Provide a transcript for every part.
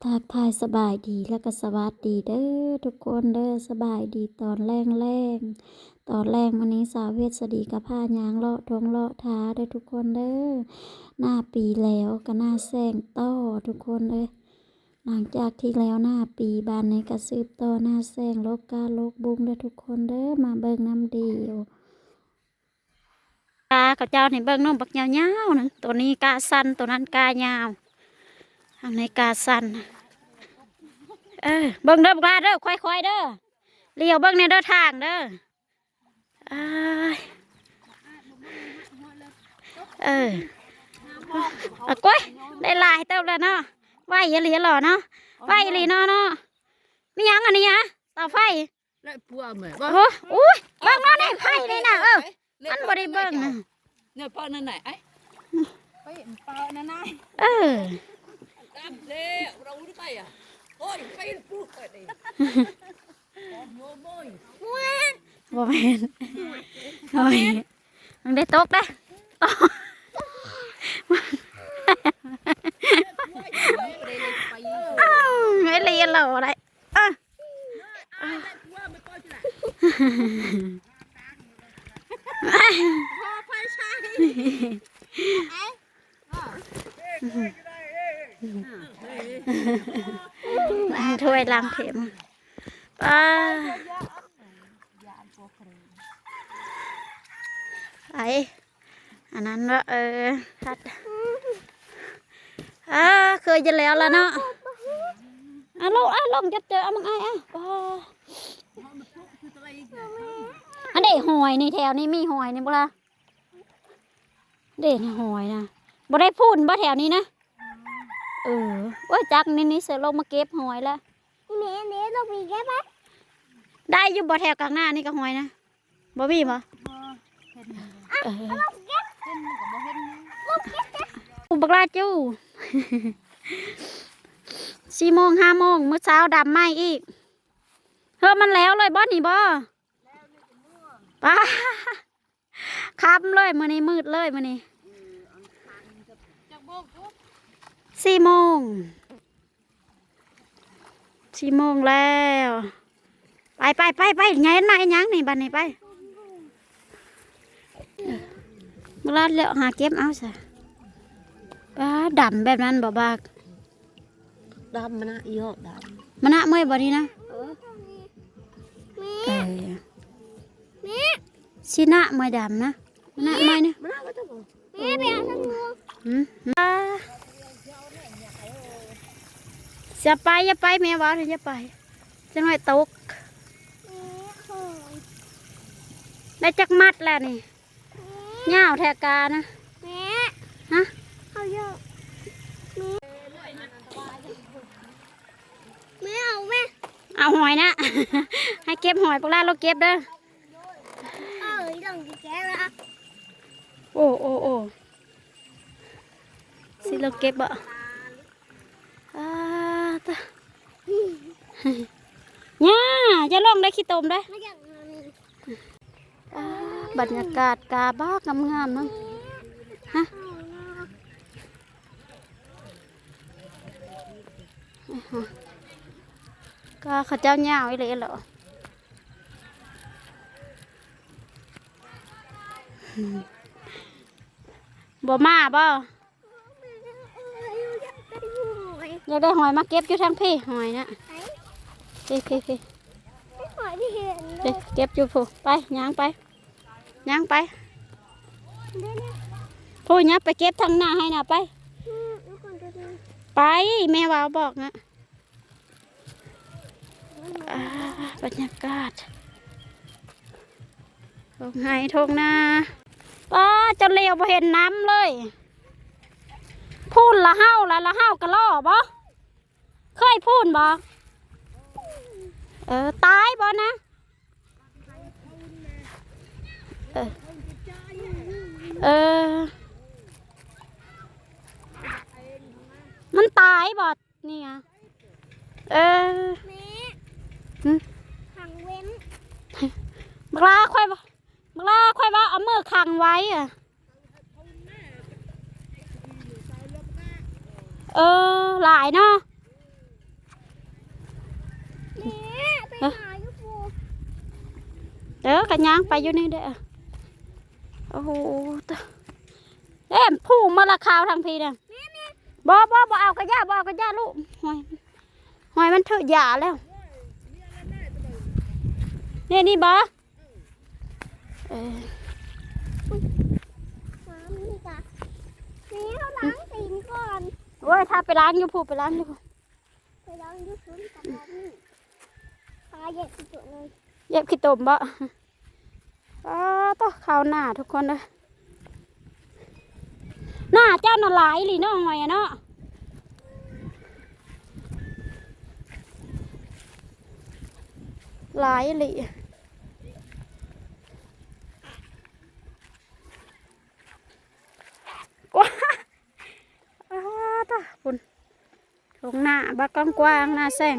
ທັກທາຍສະບາຍດີ ແລ້ວກໍສະຫວັດດີເດີທຸກຄົນເດີ. ສະບາຍດີຕອນແລງໆ. ຕອນແລງມື້ນີ້ສາວເວດສະດີກໍພາຍ່າງເລາະທົ່ງເລາະທາເດີທຸກຄົນເດີ. ໜ້າປີແລ້ວກໍໜ້າແຊງຕໍ່ທຸກຄົນເອີຍ. ຫຼັງຈາກທີ່ແລ້ວໜ້າປີ ບາດນີ້ກໍສືບຕໍ່ໜ້າແຊງ ໂລກກາໂລກບຸ້ງເດີທຸກຄົນເດີ. ມາເບິ່ງນຳດຽວ ກາເຂົາເຈົ້ານີ້ ເບິ່ງໜຸ່ມບັກຍາວໆນັ້ນ ໂຕນີ້ກາສັ້ນ ໂຕນັ້ນກາຍາວ ທາງໃນກາສັ້ນ. ເອີ ເບິ່ງເດີບັກຫຼ້າເດີ ຄ່ອຍໆເດີ ຫຼຽວເບິ່ງແດ່ເດີທາງເດີ. ອ້າຍ ເອີ ອາ ໂອ້ຍ ໄດ້ຫຼາຍເຕີບແລ້ວເນາະ. ໄວອີ່ຫຼີຫຼໍເນາະ ໄວອີ່ຫຼີເນາະ ເນາະ. ມີຫຍັງອັນນີ້ຫະ ເຕົາໄຟ? ແລະປົວແມ່ ໂອ້ ໂອ້ຍ ເບິ່ງເນາະ ນີ້ໄຟນີ້ນະ ເອີ ມັນບໍ່ໄດ້ເບິ່ງນະ ເນາະ ເປົ່ານັ້ນນະ ໄອ້ ໄປເປົ່ານັ້ນນະ ເອີ ດຳແລ້ວ ເຮົາໄປອະ ໂອ້ຍ ໄປປຸກໄປເດ້ ໂອ້ຍ ບໍ່ແມ່ນ ໂອ້ຍ ມັນໄດ້ຕົກເດ້ ອ້າວ ໄອ້ເລຍເຫຼົ່າໄດ້ ເອີ ລ້າງຖ້ວຍລ້າງເທມ ປ້າ ໄອ້ ອັນນັ້ນເນາະ ເອີ ພັດ ເອີ ເຄີຍຈະແລ້ວລະເນາະ. ອາ ລົງ ອາ ລົງຈັບເຈີ ເອົາມັງອ້າຍ ອາ ອັນເດ ຫອຍນີ້ ແຖວນີ້ມີຫອຍນີ້ບໍ່ລະ? ເດ ຫອຍນະ ບໍ່ໄດ້ພຸ້ນບໍ່ແຖວນີ້ນະ? ເອີ ໂອ້ຍ ຈັກນີ້ ນີ້ ເສືອລົງມາເກັບຫອຍລະ ແມ່ ແມ່ ລົງໄປເກັບ ໄດ້ຢູ່ບໍ່ແຖວກາງໜ້ານີ້ກໍຫອຍນະ? ບໍ່ມີບໍ່? ບໍ່ເຫັນ ເອີ ເຫັນກໍບໍ່ເຫັນ ອຸ ບັກຫຼ້າຈູ້ ສີ່ໂມງ ຫ້າໂມງ ມື້ເຊົ້າດຳໃໝ່ອີກ. ເຮີ ມັນແລ້ວເລີຍບໍ່ນີ້ບໍ່? ປ້າ ຄ່ຳເລີຍ ມື້ນີ້ມືດເລີຍມື້ນີ້ ສີ່ໂມງ ສີ່ໂມງແລ້ວ ໄປ ໄປ ໄປ ໄປ ຫຍັງມາອີຫຍັງນີ້ ບັດນີ້ໄປ ມາລາດແລ້ວ ຫາເກັບເອົາຊະ ປ້າ ດຳແບບນັ້ນບໍ່ບາກ ດຳມະນະ ອີຫອກດຳ ມະນະເມື່ອຍບໍ່ນີ້ນະ ເອີ ເອີ ແມ່ ຊິນະເມື່ອຍດຳນະ ມະນະເມື່ອຍນະ ມະນະວ່າຈະບໍ່ ແມ່ ໄປເອົາທາງນັ້ນ ຫືມ ອ່າ ຢ່າໄປ ຢ່າໄປ ແມ່ວ່າ ຢ່າໄປ ຈັກໜ້ອຍຕົກ ແມ່ ໂອ້ຍ ໄດ້ຈັກມັດແລ້ວນີ້? ຍາວແທ້ການະ ແມ່ ຮະ ເອົາຢູ່ ແມ່ ແມ່ເອົາແມ່ ເອົາຫອຍນະ ໃຫ້ເກັບຫອຍ ພວກຫຼານລົງເກັບເດີ ເອີ ລອງຊິແກະລະ ໂອ້ ໂອ້ ໂອ້ ຊິລອງເກັບບໍ່? ອ້າຕະ ຍ່າ ຢ່າລົງເດີ ຂີ້ຕົມເດີ ມາຈາກ ອ້າ ບັນຍາກາດກາບາກງາມໆເນາະ ຮະ ກາເຂົາເຈົ້າຍາວອີ່ຫຼີເນາະ ບໍ່ມາບໍ່? ຢາກໄດ້ຫອຍມາເກັບຢູ່ທາງພີ້ ຫອຍນະ ໄປ ພີ້ ພີ້ ພີ້ ໄປຫອຍທີ່ເຫັນເດ້ ເກັບຢູ່ພຸ້ນ ໄປ ຍ່າງໄປ ຍ່າງໄປ ພຸ້ນ ຍ່າງໄປເກັບທາງໜ້າໄຮ່ນະ ໄປ ອືມ ໄປ ແມ່ວ່າບອກນະ. ອ່າ ບັນຍາກາດທົ່ງໄຮ່ທົ່ງນາ ປ້າ ຈົນຫຼຽວບໍ່ເຫັນນ້ຳເລີຍ ພຸ້ນລະເຫົ່າ ລະ ລະເຫົ່າກະລໍບໍ່? ເຄີຍພຸ້ນບໍ່? ເອີ ຕາຍບໍ່ນະ? ເອີ ເອີ ມັນຕາຍບໍ່? ນີ້ຫະ ເອີ ແມ່ ຫຶ ຂັງເວັນ ບັກຫຼ້າ ຂ້ອຍວ່າ ບັກຫຼ້າ ຂ້ອຍວ່າເອົາມືຂັງໄວ້ອະ ເອີ ຫຼາຍເນາະ ເອີ ຫາຢູ່ພຸ້ນ ເອີ ກໍຍ່າງໄປຢູ່ນີ້ເດີ້. ໂອ້ໂຫ ຕະ ເອີ ຜູ້ມະລະຂາວທາງພີ້ນະ. ບໍ່ ບໍ່ ບໍ່ເອົາກະຢ່າ ບໍ່ເອົາກະຢ່າລູກ. ຫ້ອຍ ຫ້ອຍມັນຖືຢາແລ້ວ. ນີ້ ນີ້ບໍ່? ເອີ ນ້ຳນີ້ກະ ນີ້ເຮົາລ້າງຕີນກ່ອນ. ໂອ້ຍ ຖ້າໄປລ້າງຢູ່ພຸ້ນ ໄປລ້າງຢູ່ພຸ້ນ ໄປລ້າງຢູ່ພຸ້ນກັບນ້ຳນີ້. ປາເຢັບຂີ້ຕົມເລີຍ ເຢັບຂີ້ຕົມບໍ່? ປາໂທ້ ເຂົ້າໜ້າທຸກຄົນເອີຍ. ໜ້າເຈົ້ານະຫຼາຍອີ່ຫຼີເນາະ ຫອຍອະເນາະ ຫຼາຍອີ່ຫຼີ. ວ້າ ປາໂທ້ ພຸ້ນ ທົ່ງນາບັກກວ້າງໆ ນາແຊງ.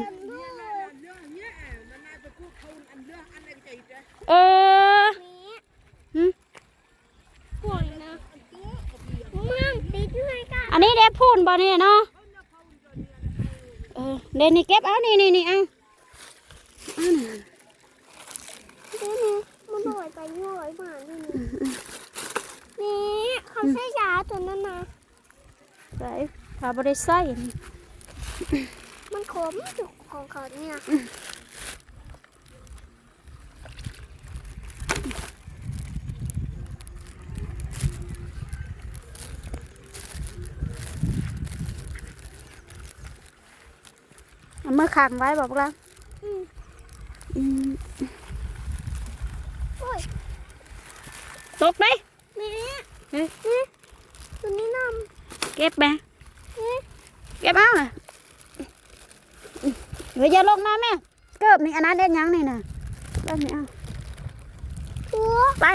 ເອີ ຫຶ ອັນນີ້ເດ້ພຸ້ນບໍ່ນີ້ເນາະ? ເອີ ເດນີ້ເກັບເອົາ ນີ້ໆ ເອົາ ອັນນີ້ ນີ້ ມັນລອຍໄປລອຍມາ ນີ້ ນີ້ ເຂົາໃຊ້ຢາຕົວນັ້ນນະ. ໃສ່ ເຂົາບໍ່ໄດ້ໃສ່ ມັນຂົມ ຂອງເຂົານີ້ນະ. ເອົາມືຂັງໄວ້ບໍ່ພວກລາ? ອືມ ອືມ ໂອ້ຍ ຕົກເດ້. ແມ່ ເອີ ຕົວນີ້ນຳ ເກັບແມ່ ເອີ ເກັບເອົານະ. ເອີ ຢ່າລົງມາແມ່. ເກີບນີ້ ອັນນັ້ນເຮັດຫຍັງນີ້ນະ? ເບິ່ງນີ້ ເອົາ ໂອ້ ໄປ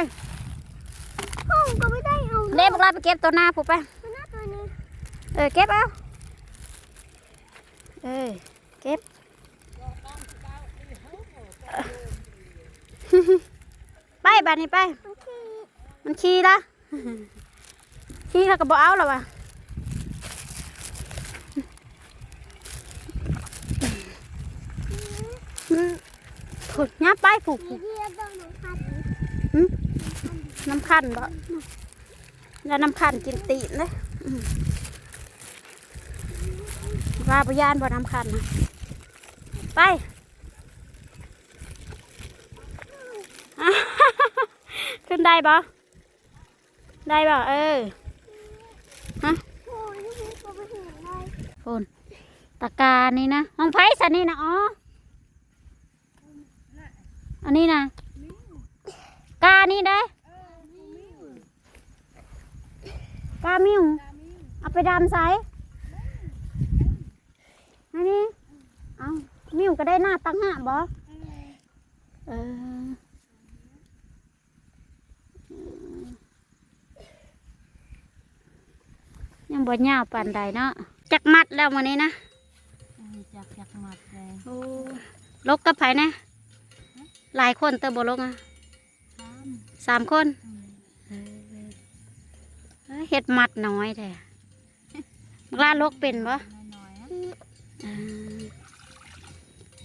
ເຮົາກໍບໍ່ໄດ້ເອົາ ເດ້ ພວກລາໄປເກັບຕົວໜ້າພຸ້ນໄປ. ຕົວໜ້າຕົວນີ້ ເອີ ເກັບເອົາ ເອີ ເກັບ ໄປບາດນີ້ໄປ ມັນຂີ້ ມັນຂີ້ລະ. ຂີ້ເຮົາກໍບໍ່ເອົາລະວ່າ ອືມ ພຸ້ນ ຫຍັບໄປພຸ້ນ ນີ້ເບິ່ງນ້ຳຄັນ ຫຶ ນ້ຳຄັນບໍ່? ແລ້ວນ້ຳຄັນກິນຕີນເດ້ ອືມ ວ່າບໍ່ຢ້ານບໍ່ນ້ຳຄັນນະ ໄປ ຂຶ້ນໄດ້ບໍ່? ໄດ້ບໍ່? ເອີ ຮະ ໂອ້ຍ ນີ້ກໍບໍ່ເຫັນໄດ້ ພຸ້ນ ຕະການີ້ນະ ຂອງໃຜຊັ້ນນີ້ນະ? ອໍ ອັນນີ້ນະ ການີ້ເດ້ ກາມິວ ເອົາໄປດຳໃສ? ອັນນີ້ ເອົ້າ ມິວກໍໄດ້ໜ້າຕັງຫາກບໍ່? ເອີ ເອີ. ຍັງບໍ່ຍາວປານໃດເນາະ. ຈັກມັດແລ້ວມື້ນີ້ນະ? ເອີ ຈັກ ຈັກມັດແລ້ວ. ໂອ້ ຫຼົກກັບໃຜແດ່? ຫະ? ຫຼາຍຄົນເຕີບໍ່ຫຼົກນະ? ສາມ ສາມຄົນ. ອືມ. ເອີ ເຮັດມັດນ້ອຍແທ້. ບັກຫຼ້າຫຼົກເປັນບໍ່? ນ້ອຍໆ ອືມ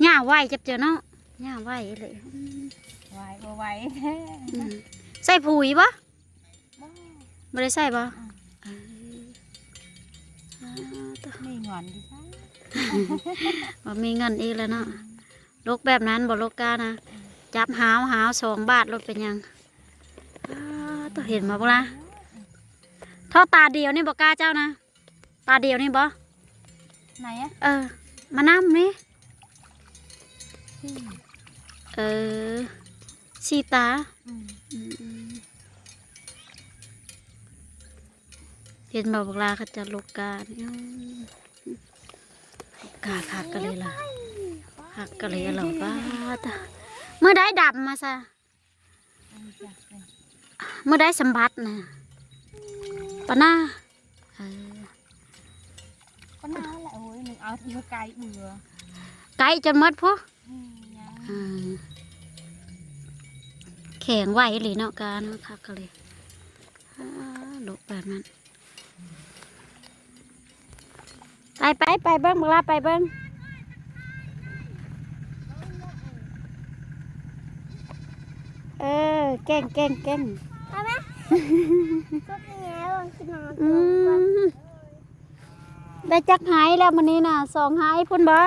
ຫຍ້າໄວຈັບເຈີເນາະ ຫຍ້າໄວເລີຍ. ອືມ ໄວບໍ່ໄວແທ້. ອືມ ໃສ່ປຸ໋ຍບໍ່? ບໍ່ ບໍ່ໄດ້ໃສ່ບໍ່? ອືມ ເອີ ມີເງິນຢູ່ໃສ? ບໍ່ມີເງິນອີກແລ້ວເນາະ. ອືມ ຫຼົກແບບນັ້ນບໍ່? ຫຼົກກ້ານະ ອືມ ຈັບຫາວ ຫາວສອງບາດໂລດ ເປັນຫຍັງ? ອ້າ ໂຕ ເຫັນບໍ່ບັກຫຼ້າ? ອືມ ເທົ່າຕາດຽວນີ້ບໍ່ກ້າເຈົ້ານະ? ຕາດຽວນີ້ບໍ່? ໄໝອະ? ເອີ ມານຳນີ້. ອືມ ເອີ ສີ່ຕາ. ອືມ ອືມ ອືມ ເຫັນບໍ່ບັກຫຼ້າ ເຂົາເຈົ້າຫຼົກກ້ານີ້. ອືມ ຫຼົກກ້າຄັກກະເລີຍລະ ຄັກກະເລີຍລະ. ປາດ ມື້ໃດດຳມາຊະ? ມື້ໃດສຳບັດນະ? ປານາ. ເອີ ປານາແຫຼະ. ໂອ້ຍ ໜຶ່ງເອົາທີ່ໄກເບື່ອ ໄກຈົນໝົດພຸ້ນ. ອືມ ຍັງ ອືມ ແຂງໄວອີ່ຫຼີເນາະ ການຄັກກະເລີຍ. ອ້າ ຫຼົກປານນັ້ນ. ໄປ ໄປ ໄປເບິ່ງ ບັກຫຼ້າໄປເບິ່ງ. ແກ້ງ ແກ້ງ ແກ້ງ ເອົາໄໝ? ອືມ ໄດ້ຈັກໄຮແລ້ວມື້ນີ້ນະ? ສອງໄຮພຸ້ນບໍ?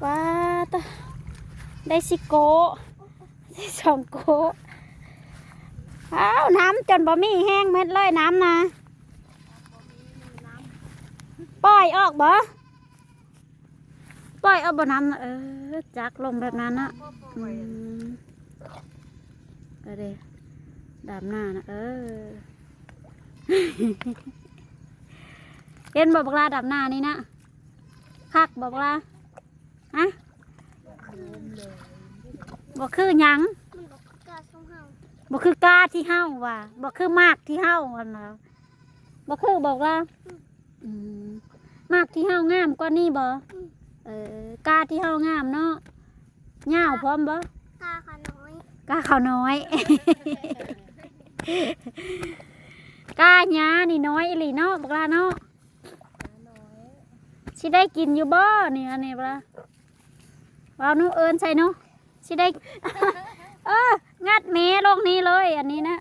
ປາດຕະ ໄດ້ສີ່ໂກະ ໄດ້ສອງໂກະ. ອ້າວ ນ້ຳຈົນບໍ່ມີແຮງເໝິດເລີຍ ນ້ຳນະ. ປ່ອຍອອກບໍ? ປ່ອຍເອົາບໍ່ນ້ຳນະ? ເອີ ຈັກລົງແບບນັ້ນນະ. ອືມ ເອີເດ້ ດຳໜ້ານະ. ເອີ ເຫັນບໍ່ບັກຫຼ້າ ດຳໜ້ານີ້ນະ ຄັກບໍ່ບັກຫຼ້າ? ຮະ ບໍ່ຄືຫຍັງ? ມັນບໍ່ຄືກ້າຊົມເຮົາ ບໍ່ຄືກ້າທີ່ເຮົາວ່າ ບໍ່ຄືໝາກທີ່ເຮົາຫັ້ນນະ. ບໍ່ຄືບໍ່ບັກຫຼ້າ? ອືມ ອືມ ໝາກທີ່ເຮົາງາມກວ່ານີ້ບໍ່? ອືມ ເອີ ກ້າທີ່ເຮົາງາມເນາະ. ຍາວພ້ອມບໍ່? ກ້າເຂົານ້ອຍ ກ້າເຂົານ້ອຍ. ກ້າຫຍ້ານີ້ນ້ອຍອີ່ຫຼີເນາະ ບັກຫຼ້າເນາະ. ຊິໄດ້ກິນຢູ່ບໍ່ນີ້? ອັນນີ້ບໍ່ລະ ເວົ້າໜູເອີ້ນໃສ່ໜູ ຊິໄດ້ ເອີ ງັດແມ່ລົງນີ້ເລີຍ ອັນນີ້ນະ.